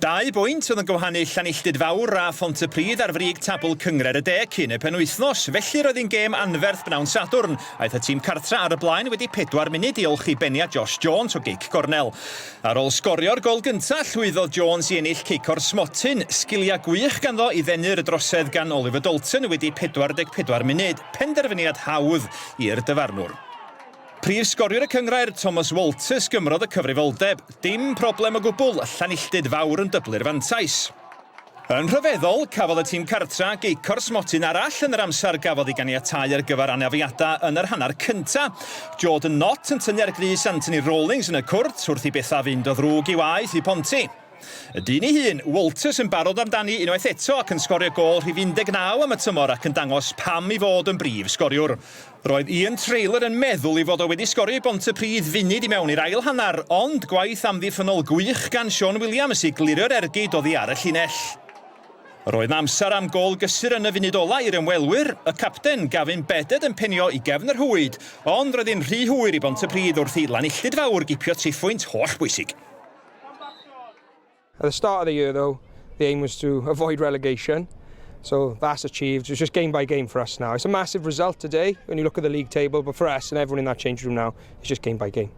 Dau bwynt oedd yn gwahanu Llanilltud Fawr a Phontypridd ar frig tabl Cynghrair y De cyn y penwythnos, felly roedd hi'n gêm anferth bnawn Sadwrn. Aeth y tîm cartra ar y blaen wedi pedwar munud diolch i beniad Josh Jones o gic gornel. Ar ôl sgorio'r gôl gyntaf, llwyddodd Jones i ennill cic o'r smotyn. Sgiliau gwych ganddo i ddenu'r drosedd gan Oliver Dalton wedi 44 munud. Penderfyniad hawdd i'r dyfarnwr. Prif sgoriwr y cynghrair, Thomas Walters, gymrodd y cyfrifoldeb. Dim problem o gwbl, Llanilltud Fawr yn dyblu'r fantais. Yn rhyfeddol, cafodd y tîm cartra gic o'r smotyn arall yn yr amser gafodd ei ganiatáu ar gyfer anafiadau yn yr hanner cyntaf. Jordan Knott yn tynnu ar grys Anthony Rawlings yn y cwrt wrth i bethau fynd o ddrwg i waeth i Ponty. Y dyn ei hun, Walters yn barod amdani unwaith eto ac yn sgorio gôl rhif 19 am y tymor ac yn dangos pam ei fod yn brif sgoriwr. Roedd Ian Traylor yn meddwl ei fod o wedi sgorio i Bontypridd funud i mewn i'r ail hanner, ond gwaith amddiffynnol gwych gan Sean Williams i glirio'r ergyd oddi ar y llinell. Roedd 'na amser am gôl gysur yn y funud ola' i'r ymwelwyr, y capten, Gavin Bedded yn penio i gefn yr rhwyd, ond roedd hi'n rhy hwyr i Bontypridd wrth i Lanilltud Fawr gipio triphwynt holl-bwysig. At the start of the year though, the aim was to avoid relegation. So that's achieved. It's just game by game for us now. It's a massive result today when you look at the league table, but for us and everyone in that change room now, it's just game by game.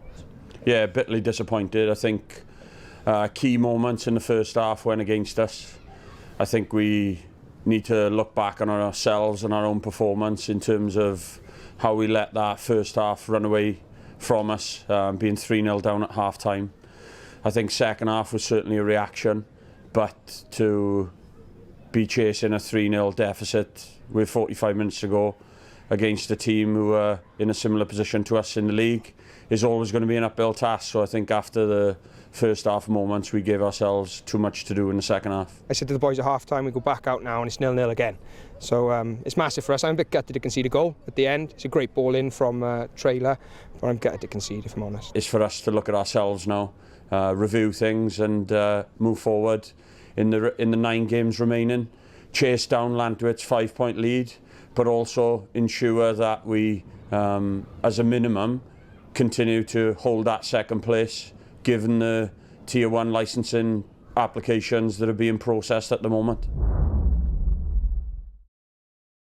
Yeah, bitterly disappointed. I think key moments in the first half went against us. I think we need to look back on ourselves and our own performance in terms of how we let that first half run away from us, being 3-0 down at half time. I think second half was certainly a reaction, but to be chasing a 3-0 deficit with 45 minutes to go against a team who are in a similar position to us in the league is always going to be an uphill task. So I think after the first half moments, we gave ourselves too much to do in the second half. I said to the boys at half time, we go back out now and it's 0-0 again. So it's massive for us. I'm a bit gutted to concede a goal at the end. It's a great ball in from Trailer, but I'm gutted to concede, if I'm honest. It's for us to look at ourselves now, review things and move forward in the nine games remaining. Chase down Llantwit's 5-point lead, but also ensure that we, as a minimum, continue to hold that second place, given the Tier 1 licensing applications that are being processed at the moment.